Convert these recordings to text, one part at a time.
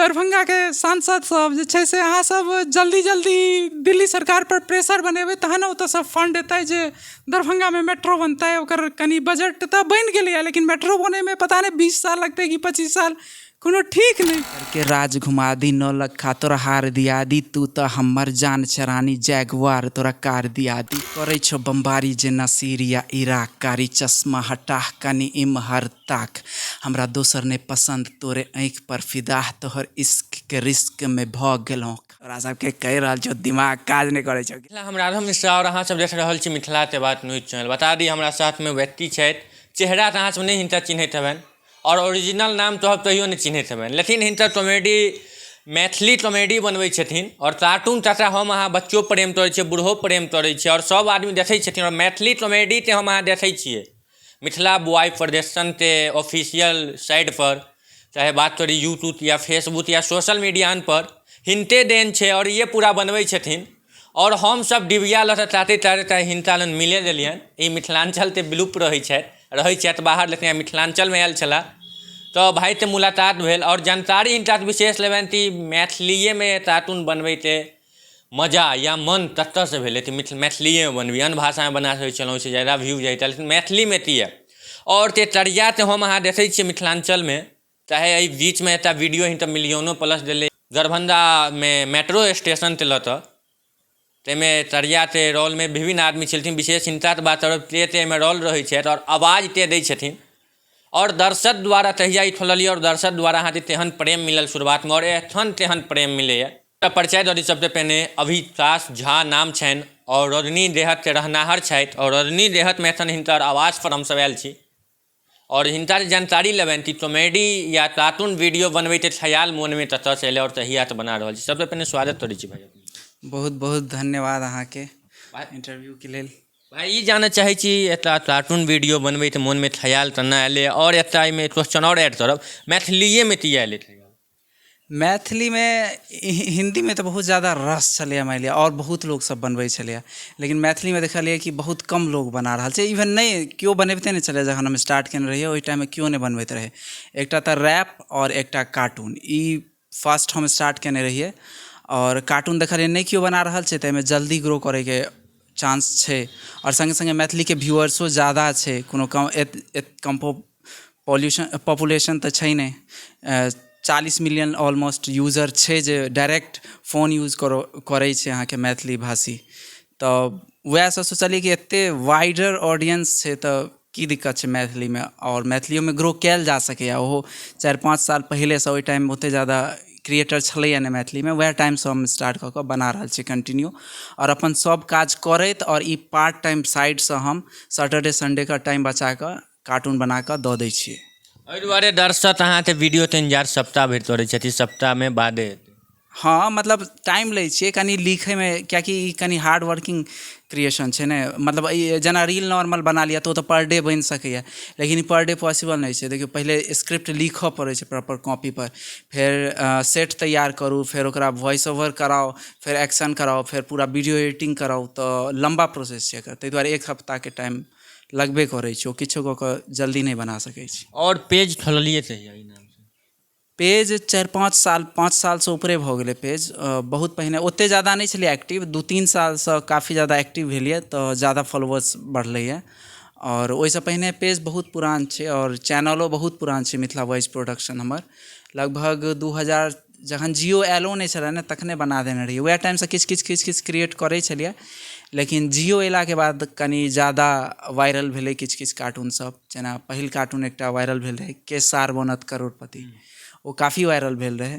दरभंगाके सांसद सब जे छै से अहाँ सब जल्दी जल्दी दिल्ली सरकारपर प्रेशर बनेबै तहन ओतऽसँ फण्ड एतै जे दरभंगामे मेट्रो बनतै। ओकर कनि बजट तऽ बनि गेलैए, लेकिन मेट्रो बनैमे पता नहि 20 साल लगतै कि 25 साल, कोनो ठीक नहि। के राज घुमा दी, 9 लखा तोरा हार दिया दी, तू तऽ हमर जान छे रानी, जैगुआर तोरा कार दिया दी। करै छौ बमबारी जेना सीरिया इराक, कारी चश्मा हटाह कनि इम्हर ताक, हमरा दोसर नहि पसंद तोरे आँखि पर फिदाह, तोहर इश्क के रिस्क में भऽ गेलहुँ। तोरा सबके कहि रहल छौ दिमाग काज नहि करै छौ। मिथिला हम राघव मिश्रा और अहाँ सब देख रहल छी मिथिला के बात न्यूज चैनल। बता दी हमरा साथ में व्यक्ति छथि, चेहरा तऽ अहाँ सब नहि हिनका चिन्हैत हेबनि और ओरिजिनल नाम कहब तैयो नहि चिन्हैत हेबनि, लेकिन हिनकर कॉमेडी मैथिली कॉमेडी बनबै छथिन और कार्टून तकरा हम अहाँ बच्चो प्रेम करै छियै, बूढ़ो प्रेम करै छियै और सब आदमी देखै छथिन। और मैथिली कॉमेडी के हम अहाँ देखै छियै मिथिला बॉय प्रोडक्शनके ऑफिशियल साइटपर, चाहे बात करी यूट्यूब या फेसबुक या सोशल मीडियापर, हिनके देन छै आओर ये पूरा बनबै छथिन। आओर हमसभ डिबिया लऽ कऽ ताते ताते हिनका लग मिलै गेलियनि। ई मिथिलाञ्चलके विलुप्त रहै छथि, रहै छथि बाहर, लेकिन मिथिलाञ्चलमे आयल छलाह तऽ भाइसँ मुलाकात भेल आओर जानकारी हिनकासँ विशेष लेबनि कि मैथिलिएमे कार्टून बनबैके मजा या मन कतऽसँ भेलै कि मैथिलिएमे बनबी, अन्य भाषामे बना सकै छलहुँ, ओहिसँ ज्यादा व्यू जैतै, लेकिन मैथिलीमे किएक? आओर ते तरिया तऽ हम अहाँ देखै छियै मिथिलाञ्चलमे, चाहे एहि बीचमे एकटा वीडियो हिनकर मिलियनो प्लस गेलै दरभंगामे मेट्रो स्टेशनके लऽ कऽ, ताहिमे तरियाके रोलमे विभिन्न आदमी छलखिन। विशेष हिनकासँ बात करब, के एहिमे रोल रहै छथि आओर आवाज के दै छथिन आओर दर्शक द्वारा तहिया ई खोललियै आओर दर्शक द्वारा अहाँके तेहन प्रेम मिलल शुरुआतमे आओर एखन तेहन प्रेम मिलैए। परिचय दऽ दी सबसँ पहिने, अभिकाश झा नाम छनि आओर रजनी देहतके रहनाहर छथि आओर रजनी देहतमे एखन हिनकर आवासपर हमसब आयल छी आओर हिनका जे जानकारी लेबनि कि कॉमेडी या कार्टून वीडियो बनबैके ख्याल मोनमे कतऽसँ एलै आओर कहियासँ बना रहल छी। सबसँ पहिने स्वागत करै छी भाइ। बहुत बहुत धन्यवाद अहाँके इंटरव्यूके लेल। भाइ, ई जानऽ चाहै छी एतऽ कार्टून वीडियो बनबैके मोनमे ख्याल केना एलै आओर एतऽ एहिमे क्वेश्चन आओर ऐड करब, मैथिलिएमे किया एलै ख्याल? मैथिलीमे, हिन्दीमे तऽ बहुत ज्यादा रस छलैए मानि लिअ आओर बहुत लोकसभ बनबै छलैए, लेकिन मैथिलीमे देखलियै कि बहुत कम लोक बना रहल छै। इवन नहि केओ बनबिते नहि छलै। जखन हम स्टार्ट कयने रहियै, ओहि टाइममे केओ नहि बनबैत रहै। एकटा तऽ रैप आओर एकटा कार्टून, ई फर्स्ट हम स्टार्ट कयने रहियै। आओर कार्टून देखलियै नहि केओ बना रहल छै, तऽ एहिमे जल्दी ग्रो करैके चांस छै आओर सङ्गे सङ्गे मैथिलीके व्यूअर्सो ज्यादा छै। कोनो कम कम पॉल्यूशन पॉपुलेशन तऽ छै नहि, 40 मिलियन ऑलमोस्ट यूजर छै जे डायरेक्ट फोन यूज करै छै अहाँके मैथिली भाषी। तऽ वएहसँ सोचलियै कि एतेक वाइडर ऑडियंस छै तऽ की दिक्कत छै मैथिलीमे आओर मैथिलियोमे ग्रो कयल जा सकैए। ओहो 4-5 साल पहिलेसँ, ओहि टाइममे ओतेक ज्यादा क्रिएटर छलैए नहि मैथिलीमे, वएह टाइमसँ हम स्टार्ट कऽ कऽ बना रहल छी कन्टिन्यू आओर अपन सभ काज करैत आओर ई पार्ट टाइम साइडसँ हम सैटरडे संडेके टाइम बचा कऽ कार्टून बना कऽ दऽ दै छियै। एहि दुआरे दर्शक अहाँके वीडियोके इंतजार सप्ताह भरि करै छथि, सप्ताहमे बादे एतै। हँ, मतलब टाइम लै छियै कनि लिखैमे, किएकि ई कनि हार्ड वर्किंग क्रिएशन छै ने। मतलब ई जेना रील नॉर्मल बना लिअ तऽ ओ तऽ पर डे बनि सकैए, लेकिन ई पर डे पॉसिबल नहि छै। देखियौ, पहिले स्क्रिप्ट लिखऽ पड़ै छै प्रॉपर कॉपीपर, फेर सेट तैयार करू, फेर ओकरा वॉइस ओवर कराउ, फेर एक्शन कराउ, फेर पूरा वीडियो एडिटिंग कराउ, तऽ लम्बा प्रोसेस छै एकर। ताहि दुआरे एक हफ्ताके टाइम लगबे करै छै, ओ किछो कऽ कऽ जल्दी नहि बना सकै छी। आओर पेज खोललियै कहिया ई नामसँ? पेज 4-5 साल, 5 सालसँ ऊपरे भऽ गेलै पेज। बहुत पहिने ओतेक ज्यादा नहि छलै एक्टिव, 2-3 सालसँ काफी ज्यादा एक्टिव भेल यऽ तऽ ज्यादा फॉलोअर्स बढ़लैए। आओर ओहिसँ पहिने पेज बहुत पुरान छै आओर चैनलो बहुत पुरान छै। मिथिला वॉइस प्रोडक्शन हमर लगभग 2000, जखन जिओ आयलो नहि छलै ने, तखने बना देने रहियै। उएह टाइमसँ किछु किछु किछु किछु क्रिएट करै छलियै, लेकिन जिओ अयलाके बाद कनि ज्यादा वायरल भेलै किछु किछु कार्टूनसभ। जेना पहिल कार्टून एकटा वायरल भेल रहै, के सार बनत करोड़पति, ओ काफी वायरल भेल रहै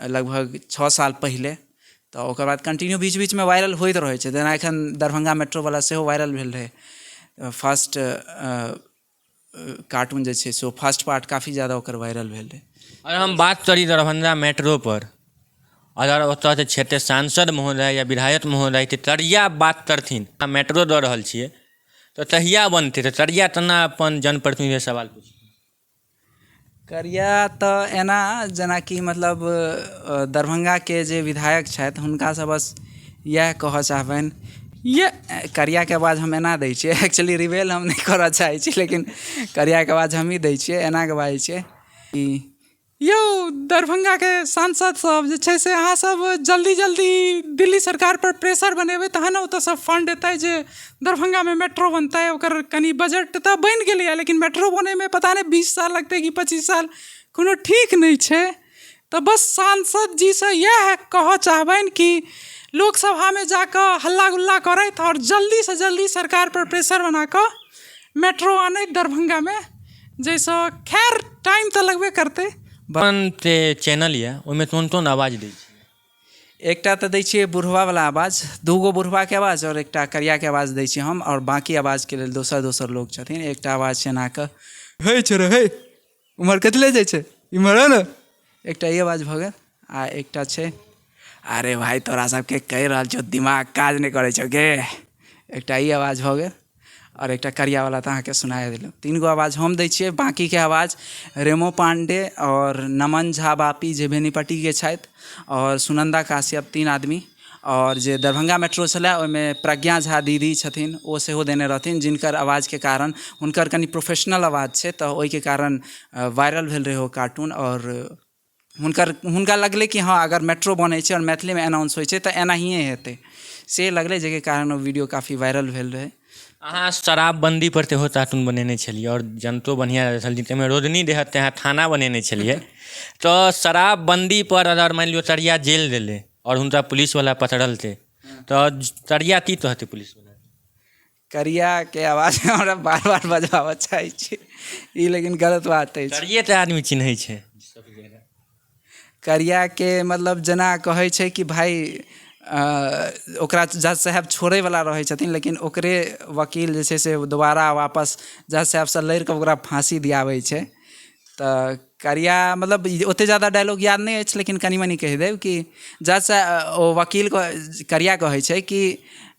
लगभग 6 साल पहिले। तऽ ओकर बाद कंटिन्यू बीच बीचमे वायरल होइत रहै छै। जेना एखन दरभंगा मेट्रोवला सेहो वायरल भेल रहै, फर्स्ट कार्टून जे छै से ओ फर्स्ट पार्ट काफी ज्यादा ओकर वायरल भेल रहै। अगर हम बात करी दरभंगा मेट्रो पर, अगर ओतऽ जे क्षेत्र सांसद महोदय या विधायक महोदय के तरिया बात करथिन, मेट्रो दऽ रहल छियै तऽ तहिया बनतै, तऽ तरिया तेना अपन जनप्रतिनिधि सवाल पूछै। करिया तऽ एना जेनाकि मतलब दरभंगाके जे विधायक छथि, हुनकासँ बस इएह कहऽ चाहबनि ये करियाके आवाज हम एना दै छियै। एक्चुअली रिवेल हम नहि करऽ चाहै छी, लेकिन करियाके आवाज हमही दै छियै। एना कऽ बाजै छियै कि यौ दरभंगाके सांसद सब जे छै से अहाँ सब जल्दी जल्दी दिल्ली सरकारपर प्रेशर बनेबै तहन ने ओतऽसँ फण्ड एतै जे दरभंगामे मेट्रो बनतै। ओकर कनि बजट तऽ बनि गेलैए, लेकिन मेट्रो बनैमे पता नहि 20 साल लगतै कि 25 साल, कोनो ठीक नहि छै। तऽ बस सांसद जीसँ इएह कहऽ चाहबनि कि लोकसभामे जाकऽ हल्ला गुल्ला करथि आओर जल्दीसँ जल्दी सरकारपर प्रेशर बनाकऽ मेट्रो आनथि दरभंगामे, जाहिसँ खैर टाइम तऽ लगबे करतै। अपन जे चैनल यऽ ओहिमे कोन कोन आवाज दै छियै? एकटा तऽ दै छियै बुढ़बावला आवाज, दूगो बुढ़बाके आवाज आओर एकटा करियाके आवाज दै छियै हम, आओर बाँकी आवाजके लेल दोसर दोसर लोक छथिन। एकटा आवाज छै एनाकऽ, हे छोरा हे, उम्हर कथी लए जाइ छै, इम्हर आ ने। एकटा ई आवाज भऽ गेल आ एकटा छै, अरे भाइ तोरा सबके कहि रहल छियौ दिमाग काज नहि करै छौ गे, एकटा ई आवाज भऽ गेल। आओर एकटा करियावला तऽ अहाँके सुनाए देलहुँ। 3 गो आवाज हम दै छियै। बाँकीके आवाज रेमो पाण्डे आओर नमन झा बापी जे बेनीपट्टीके छथि आओर सुनन्दा काश्यप, 3 आदमी। आओर जे दरभंगा मेट्रो छलै ओहिमे प्रज्ञा झा दीदी छथिन, ओ सेहो देने रहथिन, जिनकर आवाजके कारण, हुनकर कनि प्रोफेशनल आवाज छै तऽ ओहिके कारण वायरल भेल रहै ओ कार्टून। आओर हुनका लगलै कि हँ अगर मेट्रो बनै छै आओर मैथिलीमे एनाउंस होइ छै तऽ एनाहिए हेतै, से लगलै, जाहिके कारण ओ वीडियो काफी वायरल भेल रहै। अहाँ शराबबन्दी पर सेहो कार्टून बनेने छलियै आओर जनतो बढ़िआँ छलखिन, ताहिमे रोजनी देहत अहाँ थाना बनेने छलियै। तऽ शराबबन्दी पर अगर मानि लियौ सरिया जेल गेलै आओर हुनका पुलिसवला पकड़लकै तऽ सरिया की कहतै पुलिसवला? करियाके आवाज हमरा बार बार बजबाबऽ चाहै छी ई, लेकिन गलत बात अछि। करिये तऽ आदमी चिन्है छै। करियाके मतलब जेना कहै छै कि भाय ओकरा जज साहेब छोड़ैवला रहै छथिन, लेकिन ओकरे वकील जे छै से दोबारा वापस जज साहेबसँ लड़िकऽ ओकरा फाँसी दियाबै छै। तऽ करिया मतलब ओतेक जादा डायलॉग याद नहि अछि, लेकिन कनि मनि कहि देब कि जज साहेब ओ वकील करिया कहै छै कि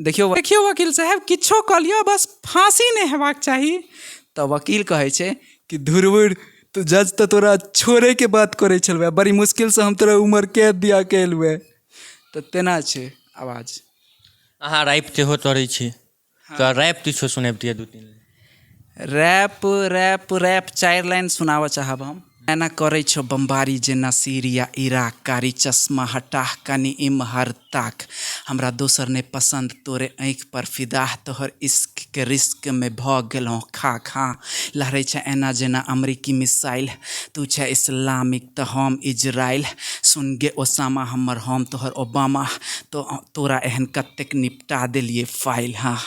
देखियौ देखियौ वकील साहेब, किछो कऽ लिअ बस फाँसी नहि हेबाक चाही। तऽ वकील कहै छै कि धुरबुर, तऽ जज तऽ तोरा छोड़ैके बात करै छलहुँ, बड़ी मुश्किलसँ हम तोरा उमर कैद दिया के एलहुँ। तऽ तेना छै आवाज। अहाँ रैप सेहो करै छी, तऽ रैप किछो सुनबितियै 2-3? रैप रैप रैप 4 लाइन सुनाबऽ चाहब हम। एना करै छौ बमबारी जेना सीरिया इराक, कारी चश्मा हटाह कनि इम्हर ताक, हमरा दोसर नहि पसन्द तोरे आँखि पर फिदाह, तोहर इश्कके रिस्कमे भऽ गेलहुँ खा खा, लहरै छै एना जेना अमरीकी मिसाइल, तू छै इस्लामिक तऽ हम इजराइल, सुन गे ओसामा हमर हम तोहर ओबामा, तोरा एहन कतेक निपटा देलियै फाइल। हाँ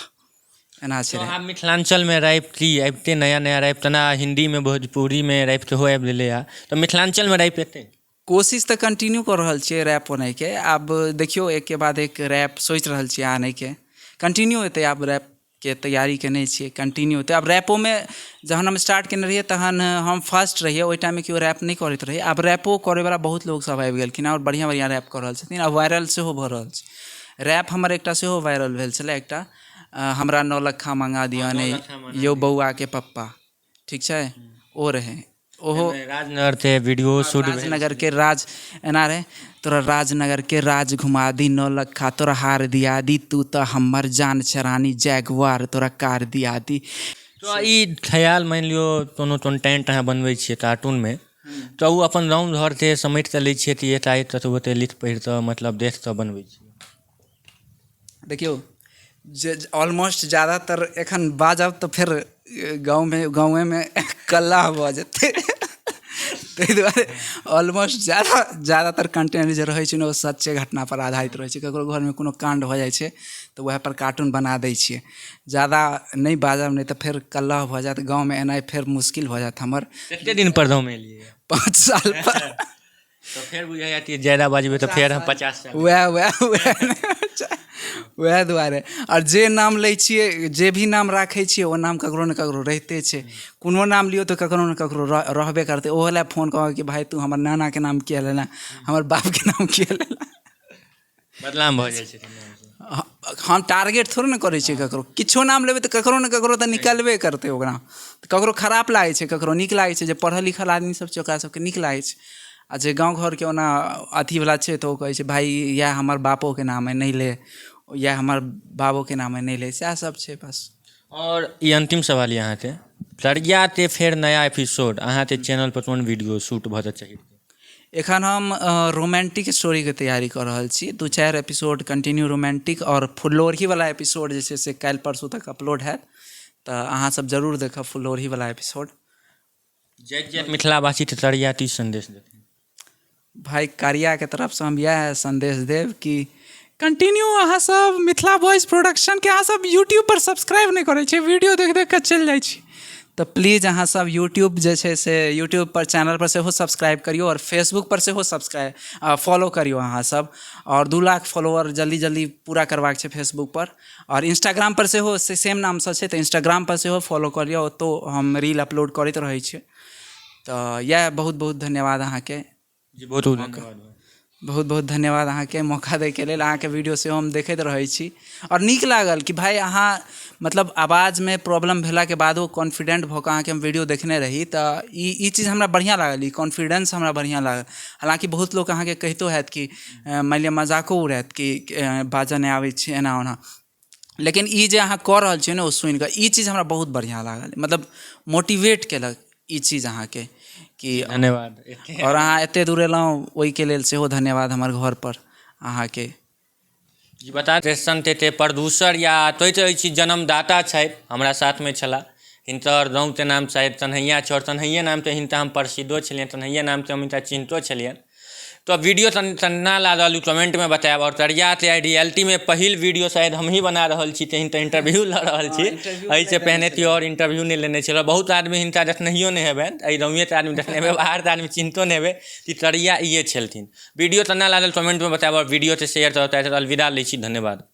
एना छै। आब मिथिलाञ्चलमे रैप की आबिते नया नया रैप, तेना हिन्दीमे भोजपुरीमे रैप सेहो आबि गेलैए, तऽ मिथिलाञ्चलमे रैप एतै? कोशिश तऽ कंटिन्यू कऽ रहल छियै रैप बनैके। आब देखियौ एकके बाद एक रैप सोचि रहल छियै आनैके, कंटिन्यू एतै। आब रैपके तैयारी केने छियै, कंटिन्यू एतै। आब रैपोमे जहन हम स्टार्ट केने रहियै तहन हम फर्स्ट रहियै, ओहि टाइममे केओ रैप नहि करैत रहै। आब रैपो करैवला बहुत लोकसभ आबि गेलखिन आओर बढ़िआँ बढ़िआँ रैप कऽ रहल छथिन आ वायरल सेहो भऽ रहल छै। रैप हमर एकटा सेहो वायरल भेल छलै, एकटा हमरा 9 लखा मँगा दिअ ने यौ बौआके पप्पा, ठीक छै, ओ रहै ओहो राजनगर के वीडियो शूट। राजनगर के राज एना रहै, तोरा राजनगर के राज घुमा दी, 9 लखा तोरा हार दिया दी, तू तऽ हमर जान छै रानी जैगुआर तोरा कार दिया दी। तऽ ई ख्याल मानि लियौ कोनो कंटेंट अहाँ बनबै छियै कार्टूनमे, तऽ ओ अपन गाँव घरके समेट कऽ लै छियै कि एकाएक कतहु ओतय लिख पढ़ि कऽ मतलब देख कऽ बनबै छियै? देखियौ जे ऑलमोस्ट ज्यादातर एखन बाजब तऽ फेर गाँवमे गाँवेमे कल्ला भऽ जेतै, ताहि दुआरे ऑलमोस्ट ज्यादातर कंटेंट जे रहै छै ने ओ सच्चे घटनापर आधारित रहै छै। ककरो घरमे कोनो काण्ड भऽ जाइ छै तऽ वएहपर कार्टून बना दै छियै। ज्यादा नहि बाजब, नहि तऽ फेर कल्ला भऽ जायत, गाँवमे एनाइ फेर मुश्किल भऽ जायत हमर। कते दिन पर गाँवमे एलियै? 5 साल पर। तऽ फेर बुझाइए कि ज्यादा बाजबै तऽ फेर हम 50 साल वएह वएह वएह वएह दुआरे। आओर जे नाम लै छियै, जे भी नाम राखै छियै ओ नाम ककरो ने ककरो रहिते छै। कोनो नाम लियौ तऽ ककरो ने ककरो रहबे करतै। ओहो लए फोन कऽ कि भाय तू हमर नानाके नाम किया लेलऽ, हमर बापके नाम किया लेलऽ, बदनाम भऽ जाइ छै। हम टारगेट थोड़े ने करै छियै ककरो, किछो नाम लेबै तऽ ककरो ने ककरो तऽ निकलबे करतै ओकरा। ककरो खराप लागै छै, ककरो नीक लागै छै। जे पढ़ल लिखल आदमी सब छै ओकरा सबके नीक लागै छै, आ जे गाँव घरके ओना अथीवला छै तऽ ओ कहै छै भाय इएह हमर बापोके नाम अइ नहि ले, इएह हमर बाबोके नाम अइ नहि ले, सएह सब छै बस। आओर ई अन्तिम सवाल यऽ अहाँके, तरियाके फेर नया एपिसोड अहाँके चैनल पर कोन वीडियो शूट भऽ जाय चाही? एखन हम रोमांटिक स्टोरीके तैयारी कऽ रहल छी। 2-4 एपिसोड कंटिन्यू रोमांटिक आओर फुललोढ़ीवला एपिसोड जे छै से काल्हि परसू तक अपलोड हैत, तऽ अहाँसभ जरूर देखब फुललोढ़ीवला एपिसोड। जाइत जाइत मिथिलावासी तरिया की संदेश देथिन? भाइ, कारियाके तरफसँ हम इएह सन्देश देब कि कंटिन्यू अहाँ सब मिथिला वॉइस प्रोडक्शनके अहाँ सब यूट्यूबपर सब्सक्राइब नहि करै छियै, वीडियो देख देख कऽ चलि जाइ छी, तऽ प्लीज अहाँ सब यूट्यूब जे छै से यूट्यूबपर चैनलपर सेहो सब्सक्राइब करियौ आओर फेसबुकपर सेहो सब्सक्राइब फॉलो करियौ अहाँ सब। आओर 2 लाख फॉलोअर जल्दी जल्दी पूरा करबाक छै फेसबुकपर, आओर इंस्टाग्रामपर सेहो सेम नामसँ छै, तऽ इंस्टाग्रामपर सेहो फॉलो कऽ लिअ, ओतहु हम रील अपलोड करैत रहै छियै। तऽ इएह, बहुत बहुत धन्यवाद अहाँके जी। बहुत बहुत धन्यवाद। बहुत बहुत धन्यवाद अहाँके मौका दैके लेल। अहाँके वीडियो सेहो हम देखैत रहै छी आओर नीक लागल कि भाय अहाँ मतलब आवाजमे प्रॉब्लम भेलाके बादो कॉन्फिडेंट भऽ कऽ अहाँके हम वीडियो देखने रही, तऽ ई चीज हमरा बढ़िआँ लागल, ई कॉन्फिडेंस हमरा बढ़िआँ लागल। हालाँकि बहुत लोक अहाँके कहितो हैत कि मानि लिअ मजाको उड़ायत कि बाजऽ नहि आबै छै, एना ओना, लेकिन ई जे अहाँ कऽ रहल छियै ने, ओ सुनि कऽ ई चीज हमरा बहुत बढ़िआँ लागल, मतलब मोटिवेट केलक ई चीज अहाँके कि धन्यवाद। आओर अहाँ एते दूर एलहुँ, ओहिके लेल सेहो धन्यवाद हमर घरपर अहाँके। जी, बता स्टेशन ते प्रोड्यूसर या तोहि रहै छी, जन्मदाता छथि, हमरा साथमे छलाह। हिनकर गाँवके नाम शायद तन्हैया छै आओर तन्हैये नामसँ हिनका हम प्रसिद्धो छलियनि, तन्हैये नामसँ हम हिनका चिन्हतो छलियनि। तऽ वीडियो तन्ना लागल, कमेंटमे बतायब। आओर तरियाके आइ रियलिटीमे पहिल वीडियो शायद हमही बना रहल छी तऽ हिनकर इंटरव्यू लऽ रहल छी। एहिसँ पहिने केओ आओर इंटरव्यू नहि लेने छलै। बहुत आदमी हिनका देखनहियो नहि हेबनि, एहि गाँवेके आदमी देखने हेबै, बाहरके आदमी चिन्हतो नहि हेबै कि तरिया इए छलथिन। वीडियो केना लागल, कमेंटमे बतायब आओर वीडियोके शेयर करब। अलविदा लै छी, धन्यवाद।